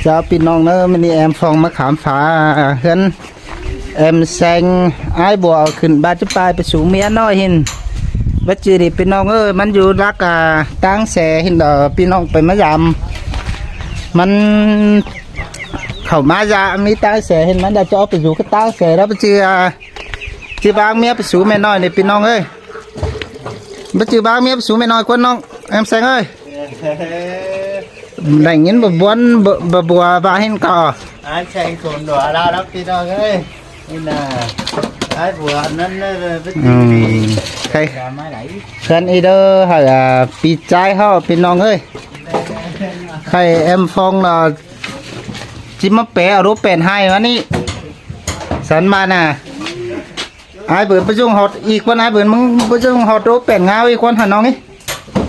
ເຈົ້າ ພີ່ນ້ອງເອີຍ ມື້ນີ້ແອມຟອງມາຂາມຝາເຮືອນແອມແຊງ ອ້າຍບົວເອົາຂຶ້ນບາດຈະປາຍໄປສູ່ເມຍນ້ອຍຫັ້ນ. ບັດຈື່ນີ້ພີ່ນ້ອງເອີຍ ມັນຢູ່ຫຼັກ ອ່າ ຕາງແສຫັ້ນດອກ ພີ່ນ້ອງໄປມາຢາມ ມັນເຂົ້າມາຢາມມີຕາງແສຫັ້ນ ມັນດາຈະອອກໄປຢູ່ກັບຕາງແສແລ້ວ ບັດຈື່ ອ່າ ຈື່ບາງເມຍໄປສູ່ແມ່ນ້ອຍນີ້ພີ່ນ້ອງເອີຍ ບັດຈື່ບາງເມຍໄປສູ່ແມ່ນ້ອຍກວນນ້ອງແອມແຊງເອີຍ. ໄດ້ຍິນບໍ່ບວນ ບໍ່ ບໍ່ບົວວ່າເຫັນກໍ ອ້າຍແຊງໂສນດົວລາວເນາະພີ່ນ້ອງເອີຍ ນີ້ນະ ອ້າຍບົວນັ້ນເລີຍ ໄປ ອືມ ໄປ ໄປມາຫຼາຍ ເພື່ອນອີເດີ ໃຫ້ ອ່າ ປີຈາຍເຮົາພີ່ນ້ອງເອີຍ ໃຫ້ແອມຟອງລະ ຊິມາແປເອົາໂດແປນໃຫ້ວານີ້ ສັນມານະ. ອ້າຍເບີນໄປສົ່ງຮອດອີກຄົນ ອ້າຍເບີນ ມຶງໄປສົ່ງຮອດໂຕແປນງາວອີກຄົນຫານ້ອງນີ້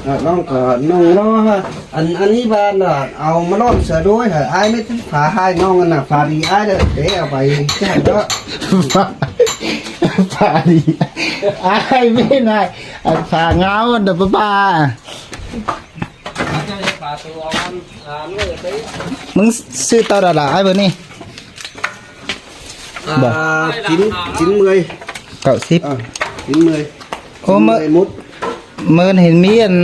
ເອີ ນ້ອງກໍນ້ອງເນາະ ອັນ ອັນນີ້ວ່ານະ ເອົາມາລ້ອມເສືອໂດຍ ອ້າຍໄມ່ຕິດຝາໃຫ້ນ້ອງນັ້ນນະ ຝາດີອ້າຍເດີ ເດ ເອົາໄປແຈກເດີ ຝາ ຝາດີອ້າຍແມ່ນອ້າຍ ອັນຝາງາວອັນນະປ້າ ມຶງຊື້ເທົ່າໃດລະອ້າຍເບີນນີ້ ອ່າ ບໍ່ ກິນ ກິນເມື່ອຍ ເກົ້າສິບ ອ່າ ກິນເມື່ອຍ ໂອ້ ເມື່ອຍໝົດ ເມີນເຫັນມີອັນ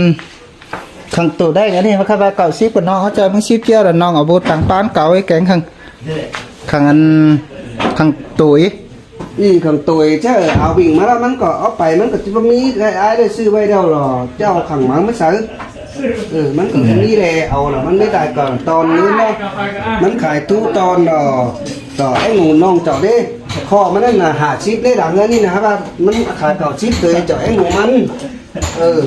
ຂ້າງໂຕໄດ້ອັນນີ້ ມັນຄັນວ່າເກົ້າສິບ ກໍນ້ອງເອົາໃຈມຶງສິບກ່ຽວລະ ນ້ອງເອົາໂບຕັງປານເກົ່າໄວ້ແກງຂ້າງ ຂ້າງອັນ ຂ້າງໂຕອີກ ນີ້ຂ້າງໂຕອີກ ເຈົ້າເອົາວິ່ງມາແລ້ວ ມັນກໍເອົາໄປ ມັນກໍຊິບໍ່ມີ ໄດ້ ອ້າຍໄດ້ຊື້ໄວ້ແລ້ວລະ ເຈົ້າເອົາຂ້າງມັນມາໃສ່ ເອີ ມັນກໍມີແຫຼະ ເອົາລະ ມັນມີຫຼາຍຕອນ ຕອນນີ້ເນາະ ມັນຂາຍທຸກຕອນດອກ ຕໍ່ໄອ້ໜູນ້ອງເຈົ້າເດ້ ຂໍມັນນັ້ນນະ ຫ້າສິບເດ້ ຫຼັງເຮືອນນີ້ນະ ວ່າມັນຂາຍເກົ້າສິບ ໂຕເຈົ້າໄອ້ໜູມັນ ເອີ ອືມ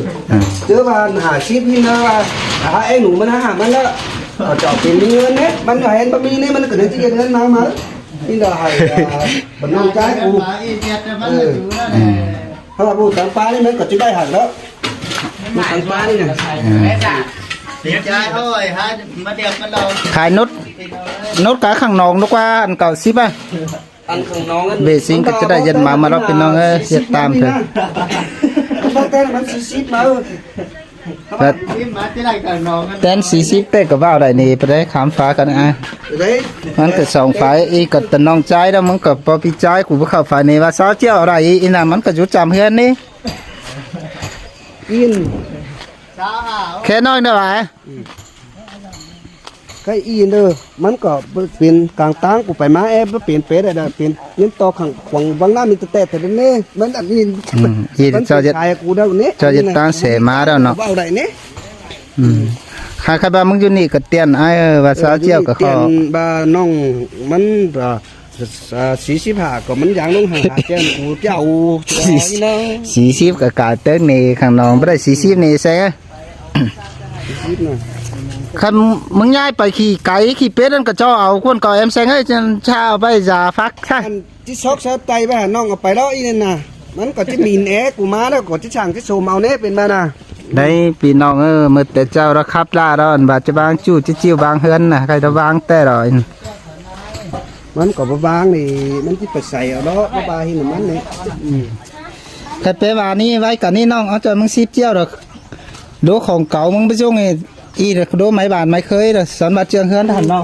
ຖືວ່າຫ້າສິບນີ້ນະ ວ່າ ຫາໄອ້ໜູມັນຫາມັນລະ ເອົາເຈົ້າເປັນເງິນເດ້ ມັນກໍເຫັນບໍ່ມີນີ້ ມັນກໍເລີຍຊິເຮັດເງິນມາ ມາ ນີ້ລະໃຫ້ ອ່າ ບັນນ້ອງຈ່າຍກູ ເອີ ອືມ ເພາະວ່າຜູ້ຕາມປ່ານີ້ມັນກໍຊິໄດ້ຫັນແລ້ວ ຜູ້ຕາມປ່ານີ້ນະ ອືມ ເສຍໃຈ ໂອ້ຍ ຫາມາດຽກມາລອງ ຂາຍໜົດ ໜົດກະຂ້າງນອກນະກວ່າ ອັນເກົ້າສິບອະ ອັນຂ້າງນອກນັ້ນ ເບຊິງກໍຈະໄດ້ເຢັນມາ ມາລອບພີ່ນ້ອງເອີຍ ເຮັດຕາມເຖິງ ມັນແຕ່ມັນສີ່ສິບມາ ແຕ່ສີ່ສິບແຕ່ກໍເວົ້າໄດ້ນີ້ ໄປໄດ້ຂ້າມຝາກັນອາ ມັນກໍສອງຝາອີກ ກໍຕະນ້ອງຈ່າຍແລ້ວ ມັນກໍພໍພີ່ຈ່າຍ ກູບໍ່ເຂົ້າຝານີ້ວ່າຊາວຈຽວເອົາໄດ້ອີກ ອີນະມັນກໍຢູ່ຈຳເຮືອນນີ້ ອີນ ແຄ່ນ້ອຍເດີຫວາ ອືມ ໄກ່ອີ່ເດີ ມັນກໍເປັນກາງຕາງ ກູໄປມາແອບເປັນເປດໄດ້ ເປັນຍິນຕໍ່ຂັງຂວາງວັງນ້ຳມີແຕ່ແຕ່ແຕ່ເດ້ ມັນອັນນີ້ ອືມ ອີ່ເຈົ້າເຮັດ ຂາຍກູເດີນີ້ ເຈົ້າເຮັດຕາງແສມາແລ້ວເນາະ ເວົ້າໄດ້ນີ້ ອືມ ຫາໃຄວ່າມຶງຢູ່ນີ້ກໍຕຽນອ້າຍເອີຍ ວ່າຊາວຈຽວກໍຂໍ ຕຽນວ່ານ້ອງມັນວ່າ ອ່າ ສີ່ສິບຫ້າກໍມັນຢ່າງລົງຫາແຈ້ງກູເຈົ້າ ສີ່ສິບກໍກາຍເຕີງນີ້ ຂ້າງນອກບໍ່ໄດ້ສີ່ສິບນີ້ແຊ ຄັນມຶງຍ້າຍໄປຂີ້ໄກ່ຂີ້ເປັດນັ້ນກໍເຈົ້າເອົາຄົນເກົ່າແອມແຊງເອີຍ ຈະເອົາໄປຢາຟັກຊະ ອັນທີ່ຊອກຊະໄຕໄປຫານ້ອງເອົາໄປແລ້ວອີ່ນັ້ນນະ ມັນກໍຈະໝິ່ນແອກູມາແລ້ວກໍຈະຊ່າງຈະໂຊມເອົາແດ່ເປັນມານະ ໄດ້ພີ່ນ້ອງເອີຍ ໝົດແຕ່ເຈົ້າລະຂັບລາດອນ ບາດຈະບາງຈູ້ຈິ້ວບາງເຮືອນນະ ໃຄລະວາງແຕ່ລະ ມັນກໍບໍ່ວາງນີ້ ມັນຊິໄປໃສເອົາດອກ ບໍ່ບາເຫັນມັນນີ້ ອືມ ແຕ່ໄປວ່ານີ້ໄວ້ກັນນີ້ນ້ອງ ເອົາຈອຍມຶງສິບຈຽວດອກ ໂດຂອງເກົ່າມຶງໄປສົ່ງອີ ອີໂດໄມ້ບານໄມ້ເຄີຍດອກ ສອນບາດເຈືອງເຮືອນຫັ້ນນ້ອງ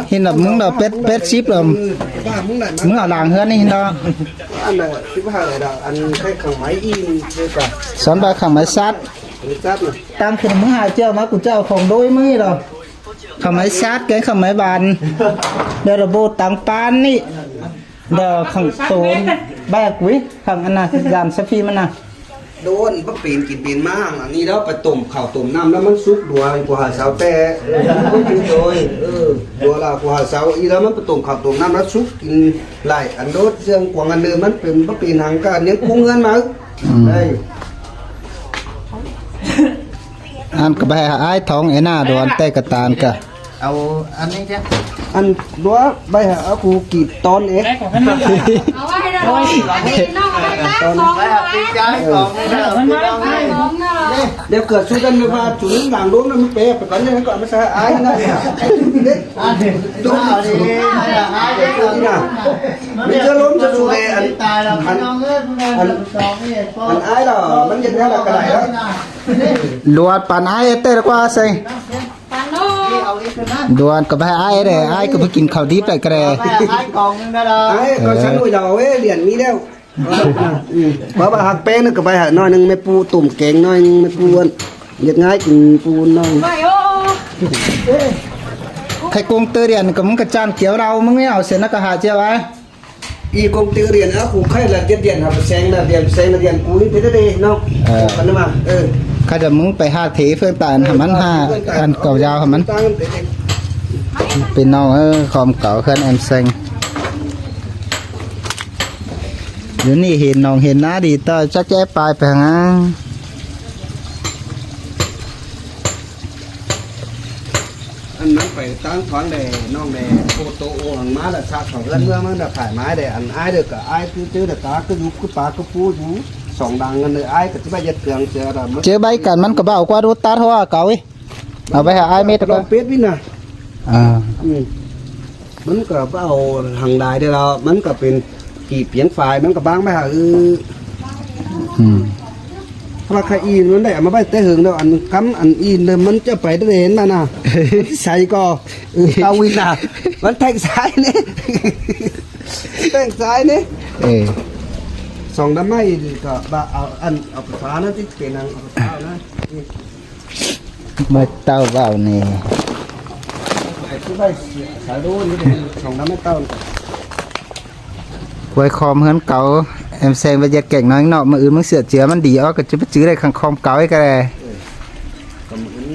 ເຫັນດອກ ມຶງດອກ ແປດ ແປດສິບດອກ ມຶງເອົາຫຼັງເຮືອນນີ້ເຫັນດອກ ອັນນັ້ນສິບຫ້າດອກ ອັນໃຊ້ຂັງໄມ້ອີ່ນີ້ກະ ສອນບາດຂັງໄມ້ຊາດ ອັນນີ້ຊາດນະ ຕາມຂຶ້ນ ມຶງຫາຈຽວມາ ກູຈະເອົາຂອງໂດຍມື້ດອກ ເຂົ້າໄມ້ຊາດ ແກງເຂົ້າໄມ້ຫວານ ແລ້ວລະໂບດຕັງປານນີ້ ດອກຂ້າງໂຕນ ແບກວິ ຂ້າງອັນນະ ຢາມສະຟີມັນນະ ໂດນບໍ່ເປັນກິນເປັນມາ ອັນນີ້ແລ້ວໄປຕົ້ມເຂົ້າຕົ້ມນ້ຳແລ້ວມັນສຸກ ດັວກວ່າຫາເຊົາແຕ່ ໂດຍ ເອີ ດັວລາວກວ່າຫາເຊົາ ອີ່ແລ້ວມັນໄປຕົ້ມເຂົ້າຕົ້ມນ້ຳແລ້ວສຸກ ກິນຫຼາຍອັນໂດດ ເລື່ອງກວາງອັນເດີ ມັນເປັນບໍ່ເປັນຫຍັງ ກະຍັງກຸ້ງເຮືອນມາ ອືມ ໄດ້ ອັນກໍໄປຫາອ້າຍທອງໄອ້ໜ້າດອນແຕ່ກະຕານກະ ເອົາອັນນີ້ເຈົ້າ ອັນຕົວະໃບຫາເອົາກູກີບຕອນເອງ ເອົາໄວ້ໃຫ້ເຮົາ ເອົາໄວ້ໃຫ້ເຮົາ ຕອນ ໃບຫາປີກໄກ່ຂອງໃຫ້ເຮົາ ເອີ ເອົາໄວ້ໃຫ້ເຮົາ ດຽວເກີດສຸດນັ້ນວ່າສຸດຫຼັງໂດນມັນເປະໄປກ່ອນ ຍັງກໍເອົາມາໃສ່ອ້າຍນະ ອັນນີ້ ໂດນ ເອົາດີໆ ໃຫ້ອ້າຍເດ້ ນີ້ນະ ມີເທື່ອລົມຈະສູ່ແດ່ ອັນ ອັນ ອັນ ອັນອ້າຍລະ ມັນເຮັດແນວໃດກໍໄດ້ລະ ລວດປານອ້າຍເຮັດແຕ່ກວ່າໃສ່ ປານໂນ ດ່ວນກໍໄປຫາອ້າຍເດ້ ອ້າຍກໍໄປກິນເຂົ້າດິບໄດ້ກໍໄດ້ ໄປອ້າຍກອງໜຶ່ງໄດ້ດອກ ອ້າຍກໍ ເອີ ຊັ້ນໂອ້ຍ ດາວເອີຍ ຫຼຽນມີແລ້ວ ອືມ ເພາະວ່າຮັກແປ້ງນັ້ນກໍໄປຫາໜ້ອຍໜຶ່ງ ແມ່ປູຕົ້ມແກງໜ້ອຍໜຶ່ງ ແມ່ປູເຮັດງ່າຍກິນປູໜ້ອຍ ໄປໂອ້ ໃຫ້ກົງເຕີດຽນກໍ ມຶງກໍຈ້ານກຽວເຫຼົ້າ ມຶງນີ້ເອົາເສັ້ນນະກະຫາຈຽວອາ ອີກົງເຕີດຽນ ອາ ຄູໄຂ່ລະເຈັດດຽນ ຫາໄປແຊງລະດຽນ ແຊງລະດຽນ ກູເຮັດໄດ້ເນາະ ເອີ ຄັນມາ ເອີ ຂ້າຈະມຶງໄປຫາເທເຟືອງຕານໃຫ້ມັນ ຫາອັນເກົ່າຍາວໃຫ້ມັນ ເປັນນ້ອງ ເອີ ຄອມເກົ່າເຮືອນແອມແຊງ ຢູ່ນີ້ເຫັນໜອງເຫັນນາດີຕໍ່ ຈັກແຈປາຍໄປຫາ ອັນນັ້ນໄປຕັ້ງຂວາງແດ່ ນ້ອງແດ່ ໂອໂຕໂອຫັງມາລະຊາກເຂົ້າເຮືອນເມືອງມັນລະຂາຍໄມ້ແດ່ ອັນອ້າຍເດີກະອ້າຍຈື່ຈື່ລະຕາຄືຢູ່ຄືປາຄືປູຢູ່ສອງດັງກັນເດີ ອ້າຍກະຊິໄປເຮັດເຄື່ອງເສືອລະ ເຈີໃບກັນມັນກະບໍ່ເອົາກວ່າດູຕັດຫົວເກົ່າອີກ ເອົາໄປຫາອ້າຍເມັດກວ່າ ເປັດວິນນະ ອ່າ ອືມ ມັນກໍບໍ່ເອົາຫຍັງຫຼາຍເດ້ລະ ມັນກໍເປັນກີບປຽງຝາຍ ມັນກໍບາງໄປຫາ ອື ອືມ ພະລາຄາອີນມັນໄດ້ເອົາມາໄວ້ແຕ່ເຫິງແລ້ວ ອັນກຳອັນອີນເດີ ມັນຈະໄປໄດ້ເຫັນມານະ ມັນຊິໃສກໍ ເອີ ເອົາວິນນະ ມັນແທງຊາຍນີ້ ແທງຊາຍນີ້ ເອີ ສອງດຳໄມ້ກໍບາ ເອົາອັນ ເອົາປາສານະ ທີ່ເປັນອັນ ເອົາປາສານະ. ມາເຕົ້າເວົ້ານີ້ ຄວາຍຄອມເຮືອນເກົ່າ ແອມແຊງໄປເຮັດແກງໜ້ອຍເນາະ ມື້ອື່ນມຶງເສືອເຈືອມັນດີອອກ ກໍຈະໄປຈື່ໄດ້ຄັງຄອມເກົ່າອີກກໍໄດ້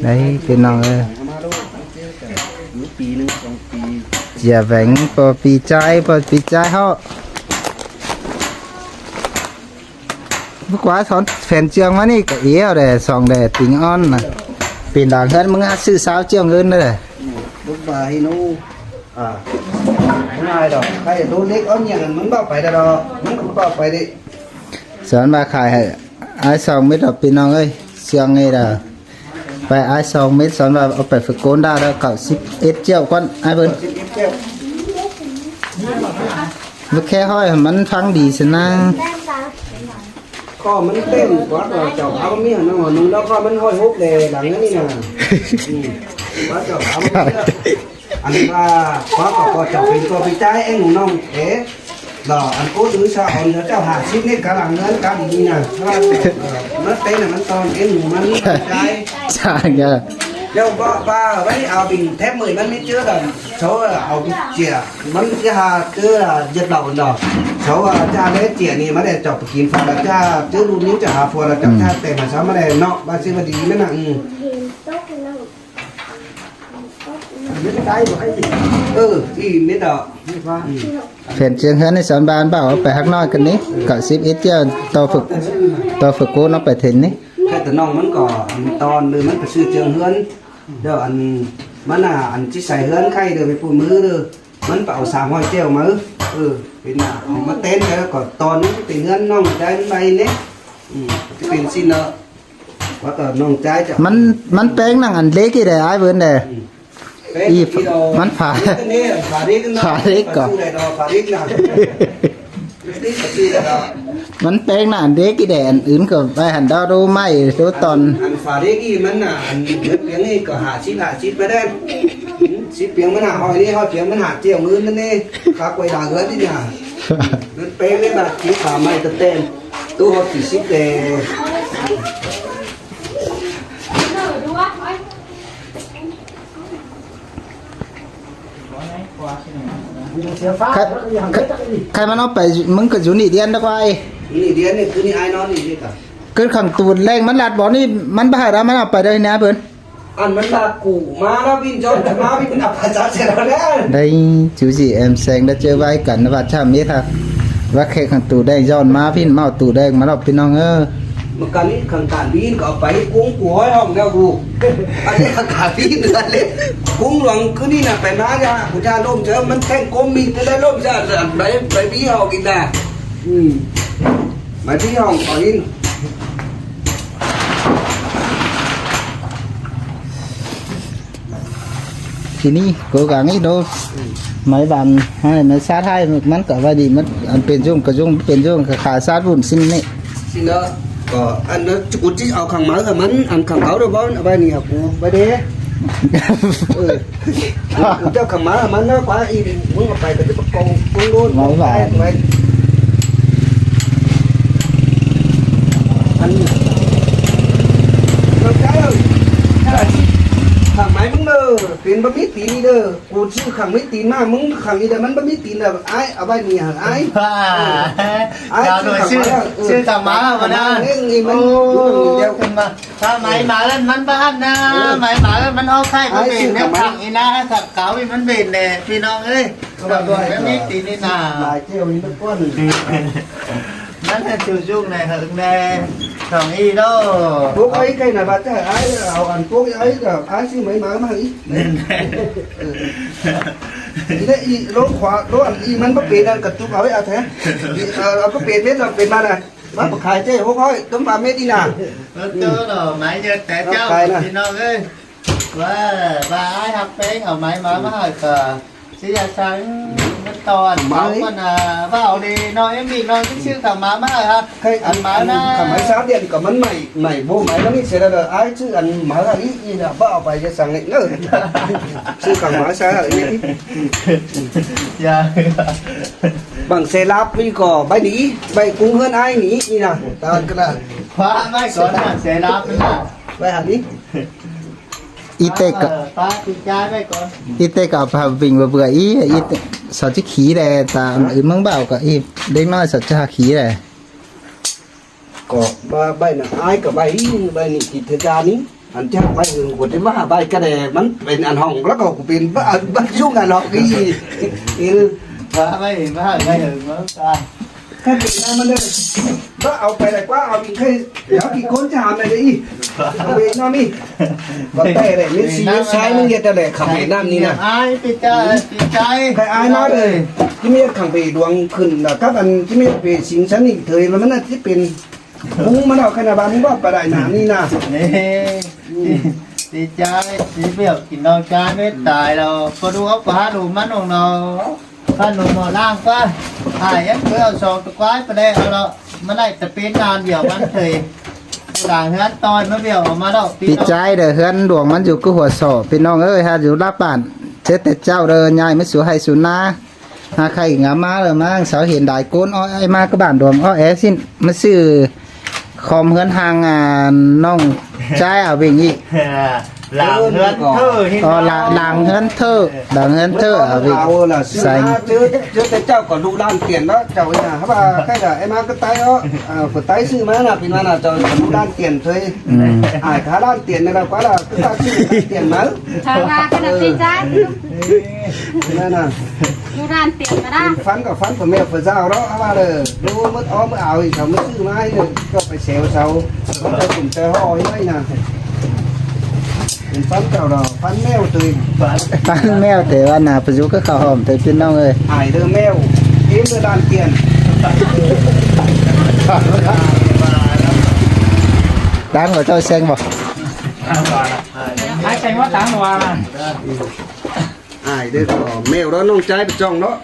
ໄດ້ພີ່ນ້ອງເອີຍ ປີໜຶ່ງສອງປີ ເສຍແຫວງ ພໍປີໃຈ ພໍປີໃຈເຮົາ ບໍ່ກວ່າສອນແຜນເຈື່ອງມານີ້ກະເອວແດ່ ສອງແດ່ ຕິງອ່ອນນະ ເປັນດາງເຮືອນ ມຶງຫາຊື້ຊາວເຈ້ຽວເງິນເດີ ບໍ່ບາຍໂນ ອ່າ ງ່າຍດອກ ໃຄໂດນເຫຼັກເອົາຫຍັງ ມັນເບົາໄປດອກ ມັນກໍເບົາໄປເດ້ ສອນມາຂາຍໃຫ້ອ້າຍສອງເມັດດອກ ພີ່ນ້ອງເອີຍ ເຊື່ອງນີ້ດາ ໄປອ້າຍສອງເມັດ ສອນວ່າເອົາໄປຝຶກໂກນດາແລ້ວ ເກົ້າສິບເອັດຈ້ຽວກ່ອນ ອ້າຍເພິ່ນ ເກົ້າສິບເອັດຈ້ຽວ ບໍ່ແຄ່ຮ້ອຍ ມັນຟັງດີຊັ້ນນາ ກໍມັນເຕັມກວ່າເຈົ້າເອົາມີຫັ້ນນະ ໜຶ່ງດອກກໍມັນຮ້ອຍຫົກແດ່ ຫຼັງອັນນີ້ນະ ອືມ ວ່າເຈົ້າເອົາ ອັນວ່າ ວ່າກໍເຈົ້າເປັນຕົວໄປຈ່າຍເອງນ້ອງເອ ດອກ ອັນໂອ້ ຫຼືຊະອອນເຈົ້າຫ້າສິບນີ້ກຳລັງເງິນກັນນີ້ນະ ວ່າ ເອີ ມັນເປັນນະ ມັນຕອນເອງມັນມີການຈ່າຍ ຈ່າຍ ແລ້ວວ່າ ວ່າໄວ້ເອົາບິນແທບມື້ມັນມີເຈີດອກ ເຂົາເອົາເຈຍ ມັນຈະຫາເຈີເຢັດເຫຼົ່າດອກ ເຂົາວ່າຈະໄດ້ເຈຍນີ້ມາໄດ້ເຈົ້າໄປກິນຟ້າລະຈ້າ ເຈີລຸນນີ້ຈະຫາຜົວລະເຈົ້າ ອືມ ຈະແຕ່ງໃຫ້ຊາວມາໄດ້ເນາະ ວ່າຊິວ່າດີແມ່ນນະ ອືມ ເອີ ອີເມັດດອກ ອືມ ແຜ່ນເຈີງເຮືອນໃນສອນບ້ານເບົາເອົາໄປຮັກນ້ອຍກັນນີ້ ເກົ້າສິບເອັດເຈົ້າ ຕໍ່ຝຶກ ຕໍ່ຝຶກໂກນເອົາໄປເທັນນີ້ ແຕ່ນ້ອງມັນກໍຕອນໜຶ່ງມັນໄປຊື້ເຈີງເຮືອນ ດຽວອັນ ມັນນະ ອັນຊິໃສ່ເຮືອນໄຂ່ເດີ ໄປປູນມືເດີ ມັນໄປເອົາສາມຮ້ອຍແກ້ວມາ ເອີ ເປັນນະ ເອົາມາແຕ່ນແລ້ວກໍຕອນນີ້ເປັນເຮືອນນ້ອງຈາຍມັນໄປເດ້ ອືມ ເປັນຊິນເນາະ ວ່າກໍນ້ອງຈາຍຈະ ມັນ ມັນແປງໜັງອັນເລັກອີກເດ້ ອ້າຍເພິ່ນເດ້ ອືມ ອີ ມັນຝາ ຝາເລັກ ຝາເລັກກໍ ຝາເລັກນະ ມັນແປງໜາເດັກອີແດ ອັນອື່ນກໍໄປຫັ້ນດອກ ໂດໄມ້ໂດຕອນ ອັນຝາເດັກອີມັນນະ ອັນເປັນນີ້ກໍຫ້າສິບ ຫ້າສິບໄປແດ່ ອືມ ສິບປຽງມັນຫ້າຮ້ອຍນີ້ ຮ້ອຍປຽງມັນຫ້າເຈົ້າ ໝື່ນນັ້ນນີ້ ຄັກໄວ້ດາເຮືອນນີ້ນະ ມັນແປງໄດ້ບາດ ສິບ ສາມໄມ້ຕະແຕນ ໂຕຮອດສີ່ສິບແດ່ ໃຄ ໃຄມັນອອກໄປ ມຶງກໍຢູ່ນີ້ດຽນດອກວ່າຍ ນີ້ດຽນນີ້ຄືນີ້ອ້າຍນອນນີ້ນີ້ກະ ເກີດຂັງຕູນແລງມັນລັດບໍ່ນີ້ ມັນບໍ່ໃຫ້ລະ ມັນເອົາໄປໄດ້ແນວເພິ່ນ ອັນມັນລາກກູມາລະວິນຈອນຈະມາວິນອັບພາສາເສຍແລ້ວ ໄດ້ຈູຊິແອມແຊງໄດ້ເຈີໄວ້ກັນວ່າຈາເມທາ ວ່າແຂກຂັງຕູແດງຍ້ອນມາພິນເມົາຕູແດງມາລອບພີ່ນ້ອງເອີ ມັນກະນີ້ຂັງການບີນກໍເອົາໄປກຸ້ງກູຫ້ອຍຫ້ອງແລ້ວກູ ອັນນີ້ຂັງການບີນເຫຼືອເລັກກຸ້ງຫຼວງຄືນີ້ນະ ໄປມາຢ່າຜູ້ຈາລົມເຈີ ມັນແທ່ງກົມມີແຕ່ໄດ້ລົມຈາໃບ ໃບບີຫ້ອງອີກນະ ອືມ ໃບບີຫ້ອງເອົາອີກ ທີ່ນີ້ໂກກາງນີ້ໂດ ໄມ້ບານໃຫ້ໄມ້ຊາດໃຫ້ ມັນກໍວ່າດີ ມັນອັນເປັນຍຸງກໍຍຸງ ເປັນຍຸງກໍຂາຍຊາດວຸ້ນຊິນີ້ ຊິເນາະ ກໍອັນນັ້ນກູຈິເອົາຂ້າງໃໝ່ກັບມັນ ອັນຂ້າງເກົ່າເດີບໍ່ ເອົາໄວ້ນີ້ ເອົາກູໄວ້ເດ້ ເອີ ເຈົ້າຂະມາມັນນະ ປາອີກ ມຶງເອົາໄປກໍຈະປະກົງກົງໂດນ ໄວ້ ໄວ້ ໄວ້ ອັນ ເຈົ້າ ເຈົ້າ ຂ້າງໄມ້ມຶງເດີ ເປັນບໍ່ມີຕີນນີ້ເດີ ກູຊື້ຂ້າງມີຕີນມາ ມຶງຂ້າງນີ້ເດີ ມັນບໍ່ມີຕີນເດີ ອ້າຍ ເອົາໄວ້ນີ້ໃຫ້ອ້າຍ ເອີ ອ້າຍ ເຈົ້າ ຊື້ຂ້າງ ຊື້ ຊື້ຂ້າງໝາ ເອີ ຊື້ຂ້າງໝາ ເອົາມານະ ນີ້ ນີ້ມັນ ໂອ້ ຢູ່ນີ້ແລ້ວ ຂຶ້ນມາ ຖ້າໄມ້ໝາເອີ້ນມັນບ້ານນະ ເອີ ໄມ້ໝາເອີ້ນມັນອອກໄຂ່ ມັນເປັນແນວຂັງອີນາ ຂັງເກົ່າອີມັນເປັນແດ່ ພີ່ນ້ອງເອີຍ ມັນມີຕີນນີ້ນາ ຫຼາຍແກ້ວນີ້ມັນກ້ອນ ມັນໃຫ້ສູງໆແດ່ ເຫິງແດ່ ສອງອີໂດ ພວກໄອ້ໄກ່ນະ ບາດຈະໃຫ້ອ້າຍເອົາອັນພວກໄອ້ກໍອ້າຍຊື້ໄມ້ໝາມາອີກ ແມ່ນແຫຼະ ເອີ ອີເດອີໂລຂວາ ໂລອັນອີມັນບໍ່ເປັນອັນກະຕຸກເອົາໄວ້ອາແທ້ ເອົາ ເອົາບໍ່ເປັນເມັດເອົາເປັນມານະ ມາຂາຍເຈ້ຫົກຮ້ອຍ ຕົ້ມປາເມັດນີ້ນະ ເອີ ເຈົ້າເນາະ ໄມ້ເຢີດແຕ່ເຈົ້າ ຂາຍນະ ພີ່ນ້ອງເອີຍ ວ່າ ວ່າອ້າຍຮັກແພງ ເອົາໄມ້ມາ ມາໃຫ້ກະຊິຢາກສັ່ງເງິນຕອນ ເອົາກ່ອນນະ ວ່າເອົາເດເນາະ ເອັມບີເນາະ ຊື້ຂ້າວໝາມາໃຫ້ ໃຫ້ອັນໝານະ ຂ້າວໝາຊາວດຽວນີ້ກະມັນໃໝ່ ໃໝ່ບໍ່ໃໝ່ ມັນນີ້ເສຍແລ້ວເດີ ອ້າຍຊື້ອັນໝາອີກ ອີນະ ບໍ່ເອົາໄປຈະສັ່ງເລີຍ ຊື້ຂ້າວໝາຊາວອີກ ຢ່າ ບັງເສລາບນີ້ກໍໃບນີ້ ໃບກຸງເຮືອນອ້າຍນີ້ ນີ້ນະ ຕານກະລະ ຄວ້າໄວ້ກ່ອນນະ ເສລາບນັ້ນນະ ໄວ້ຫານີ້ ອີເຕັກກໍ ເອີ ປ້າຕິດຈາຍໄວ້ກ່ອນ ອີເຕັກກໍເອົາຜ້າວິງມາເບືອອີ ອີເຕັກ ສາວຈິຂີ້ແຫຼະ ຕາມອື່ນເມືອງບ່າວກໍອີ ເດັກນ້ອຍສາວຈິຂີ້ແຫຼະ ກໍວ່າໃບນັ້ນອ້າຍກໍໃບນີ້ ໃບນີ້ຕິດທະຍານີ້ ອັນຈາກໃບອື່ນກໍໄດ້ວ່າໃບກະແດ ມັນເປັນອັນຫ້ອງ ແລ້ວກໍເປັນບ- ບັນຈຸງອັນອອກອີ ເອີ ວ່າໄວ້ ວ່າໄວ້ເອີ ວ່າ ຄັນເປັນນຳມັນເດີ ບໍ່ເອົາໄປໄດ້ກວ່າ ເອົາອີກໃຫ້ ເອົາອີກຄົນຈະຫາມໄດ້ອີກ ເອົາເວນນຳອີກ ບໍ່ແຕ່ໄດ້ເມດຊີເມດຊາຍ ມຶງເຮັດແນວໃດ ຄຳເວນນຳນີ້ນະ ອ້າຍ ປີໃຈ ປີໃຈ ໃຫ້ອ້າຍມາເລີຍ ຈິມີຄຳເວດວງຂຶ້ນ ແລ້ວກັບອັນຈິມີເວຊິງຊັ້ນນີ້ເທີຍ ແລ້ວມັນອາດຊິເປັນມຸງມາແລ້ວ ຂະໜາດວ່າມຶງເວົ້າປາໄດ້ນານີ້ນະ ນີ້ ດີໃຈ ດີແບບກິນເຫຼົ້າຈານເວດຕາຍແລ້ວ ບໍ່ດູເອົາປາດູມັນອອກເນາະ ຂະໜົມໝໍລ້າງກວ່າ ຫາຍັງເອົາສອງຕະກວາຍໄປແລ້ວເນາະ ມັນໄດ້ແຕ່ເປັນນານດຽວມັນເຄີຍ ຫຼັງເຮືອນຕອນມາບຽວອອກມາດອກ ປີໃຈເດີ ເຮືອນຫຼວງມັນຢູ່ກູ່ຫົວສໍ້ ພີ່ນ້ອງເອີຍ ຫາຢູ່ລາບບ້ານ ເຈີແຕ່ເຈົ້າເດີ ຍ້າຍມາສູ່ໄຮ່ສູ່ນາ ຫາໄຂ່ງາມມາເດີ ມາເສົາເຫັນດາຍໂກນ ອ້ອຍ ມາກະບ້ານຫຼວງ ອ້ອແອຊິ ມາຊື້ ຄອມເຮືອນຮ່າງ ອ່າ ນ້ອງຊາຍອາເວັງອີກ ຫຼັງເຮືອນເທີ ອໍ ຫຼັງເຮືອນເທີ ຫຼັງເຮືອນເທີອາເວັງ ເອົາລະ ໃສ່ ເຈີ ເຈີແຕ່ເຈົ້າກໍລູກຫຼານຕຽນເນາະ ເຈົ້ານີ້ນະ ເຮົາວ່າໃກ້ລະ ໄອ້ມາກໍໄຕ້ເນາະ ເອີ ຜູ້ໄຕ້ຊື້ມານະ ເປັນວ່ານະ ເຈົ້າກໍລູກຫຼານຕຽນເລີຍ ອືມ ອ້າຍກະຫຼານຕຽນນະ ແລ້ວກໍລະ ຄືວ່າຊື້ຕຽນມາ ຖ້າວ່າຂະໜາດຕິດໃຈ ນັ້ນນະ ຢູ່ຮ້ານເຕັມກະໄດ້ ເປັນຝັນກໍຝັນຜູ້ແມ່ຜູ້ສາວເນາະ ເຮົາວ່າເດີ ດູໝົດອ້ອມເອົາອີກ ເຂົາມາຊື້ມາໃຫ້ເດີ ເຈົ້າໄປແຊວເຂົາ ເຂົາເຈົ້າກຸມໃຈຫໍ່ໃຫ້ໄວ້ນະ ເປັນຝັນເຈົ້າດອກ ຝັນແມວໂຕ ຝັນແມວແຕ່ວ່າໜ້າປະຍຸກກັບເຂົ້າຫອມແຕ່ພີ່ນ້ອງເອີຍ ອາຍເດີແມວ ເກມເດີລ້ານກຽນ ຕາມເຂົາເຈົ້າແຊງບໍ່ ອາຍແຊງວ່າຕາມວ່າ ອາຍເດີແມວເນາະ ນ້ອງຈາຍໄປຈ້ອງເນາະ.